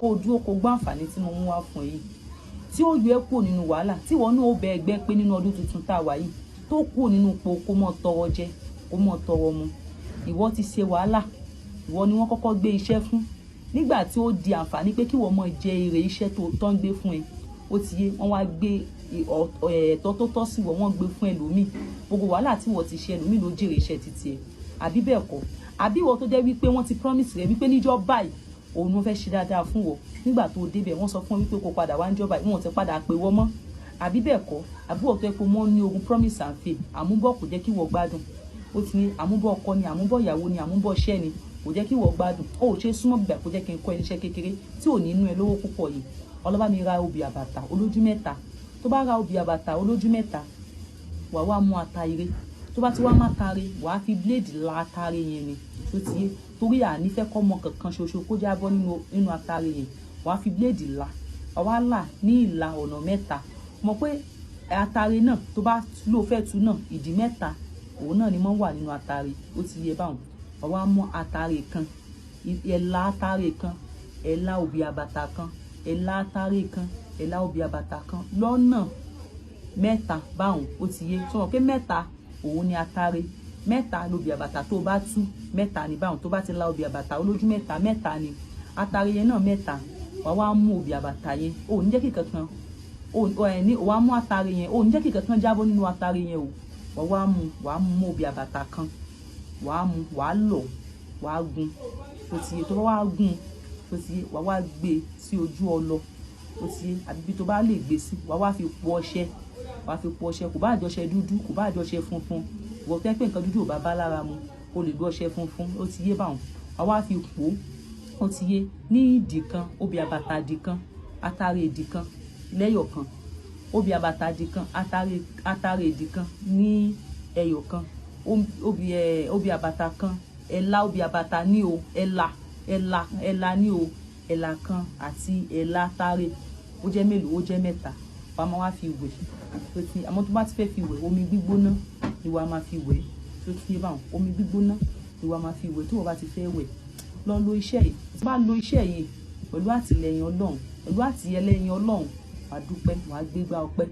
Kó o dúró kó o gbọ́ àǹfààní tí mo mú wá fún ẹ yìí, tí ó yọ ẹ́ kúrò nínú wàhálà, tí ìwọ náà ó bẹ ẹgbẹ́ pé nínú ọdún tuntun tá a wà yìí, tó kúrò nínú ipò kó mọ́ tọrọ jẹ, kó mọ́ tọrọ mu. Ìwọ ti ṣe wàhálà, ìwọ ni wọ́n kọ́kọ́ gbé iṣẹ́ fún. Nígbà tí ó di àǹfààní pé kí ìwọ mọ jẹ èrè iṣẹ́ tó ń gbé fún ẹ, ó ti yé, wọ́n wá gbé ẹ̀tọ́ tó tọ́ sí ìwọ, wọ́n gbé fún ẹlòmíì. Gbogbo wàhálà tí ìwọ ti ṣe, ẹlòmíì ló jèrè iṣẹ́ títí ẹ. Àbí bẹ́ẹ̀ kọ́? Àbí ìwọ tó jẹ́ wípé wọ́n ti promise rẹ wípé níjọ́ báyìí òun ló fẹ́ ṣe dáadáa fún wọ. Nígbà tó débẹ̀, wọ́n sọ fún ẹ wípé kó padà wá níjọ́ báyìí, wọ́n ò ti padà pè wọ́n mọ́. Àbí bẹ́ẹ̀ kọ́? Àbí ìwọ tó jẹ́ pé wọ́n ní ogun promise and fail, àmúbọ̀ kò jẹ́ kí ìwọ gbádùn. Ó ti ní àmúbọ̀ ọkọ ni, àmúbọ̀ ìyàwó ni, àmúbọ̀ iṣẹ́ ni, kò jẹ́ kí ìwọ gbádùn. Ó ò ṣe súnmọ́ bíbà kó jẹ́ kí n kọ́ ẹ níṣẹ́ kékeré tí ò ní inú ẹ lówó púpọ̀ yìí. Ọlọ́ba mi ra obì àbàtà olójú mẹ́ta. Tó bá ra obì àbàtà olójú mẹ́ta, wà wá mú ata ire. Tó bá ti wá má ata ire, wà á fi blade la ata ire yẹn ni. Tó ti yé. Torí a ní fẹ́ kọ́ ọmọ kankan ṣoṣo kó jábọ́ nínú ata ire yẹn. Wà á fi blade la. Wà wá là ní ìlà ọ̀nà mẹ́ta. Mọ̀ pé ata ire náà tó bá lò fẹ́ tu náà, ìdí mẹ́ta, òun náà ni mọ́ wà nínú ata ire. Ó ti yé bá òun. Wà wá mú ata ire kan, ẹ̀là ata ire kan, ẹ̀là obì àbàtà kan, ẹ̀là ata ire kan, ẹ̀là obì àbàtà kan lọ́nà mẹ́ta bá òun. Ó ti yé. Sọ mọ̀ pé mẹ́ta òun ni ata ire, mẹ́ta lobì àbàtà tó bá tú, mẹ́ta ni bá òun. Tó bá ti la obì àbàtà olójú mẹ́ta, mẹ́ta ni ata ire yẹn náà mẹ́ta. Wà wá mú obì àbàtà yẹn, ò ní jẹ́ kí kankan, ò ẹ̀ ní, wà á mú ata ire yẹn, ò ní jẹ́ kí kankan jábọ́ nínú ata ire yẹn o. Wà wá mú, wà á mú obì àbàtà kan, wà á mú, wà á lọ̀, wà á gun. Ó ti yé. Tó bá wá gun, ó ti yé, wà wá gbé sí ojú ọlọ. Ó ti yé. Àbí bí tó bá lè gbé sí, wà wá fi po ọṣẹ. Wà á fi po ọṣẹ, kò bá àjọṣẹ dúdú, kò bá àjọṣẹ funfun. Ìwọ tó jẹ́ pé nǹkan dúdú ò bá bá lára mu, o lè lo ọṣẹ funfun. Ó ti yé bá òun. Wà wá fi po, ó ti yé, ní ìdí kan, obì àbàtà ìdí kan, ata ire ìdí kan lẹ́yọ̀ kan. Obì àbàtà ìdí kan, ata ire ìdí kan ní ẹyọ kan. Obì àbàtà kan, ẹ̀là obì àbàtà ní o, ẹ̀là, ẹ̀là, ẹ̀là ní o, ẹ̀là kan àti ẹ̀là ata ire. Ó jẹ́ mélòó? Ó jẹ́ mẹ́ta. Wà á máa wá fi wẹ̀. Tó ti, àmọ́ tó bá ti fẹ́ fi wẹ̀, omi gbígbóná ni wà á máa fi wẹ̀. Tó ti yé bá òun. Omi gbígbóná ni wà á máa fi wẹ̀ tí ìwọ bá ti fẹ́ wẹ̀. Lọ lo iṣẹ́ yìí. Tí bá lo iṣẹ́ yìí pẹ̀lú àtìlẹ́yìn Ọlọ́run, pẹ̀lú àtìlẹ́yìn Ọlọ́run, wà á dúpẹ́, wà á gbégbá ọpẹ́.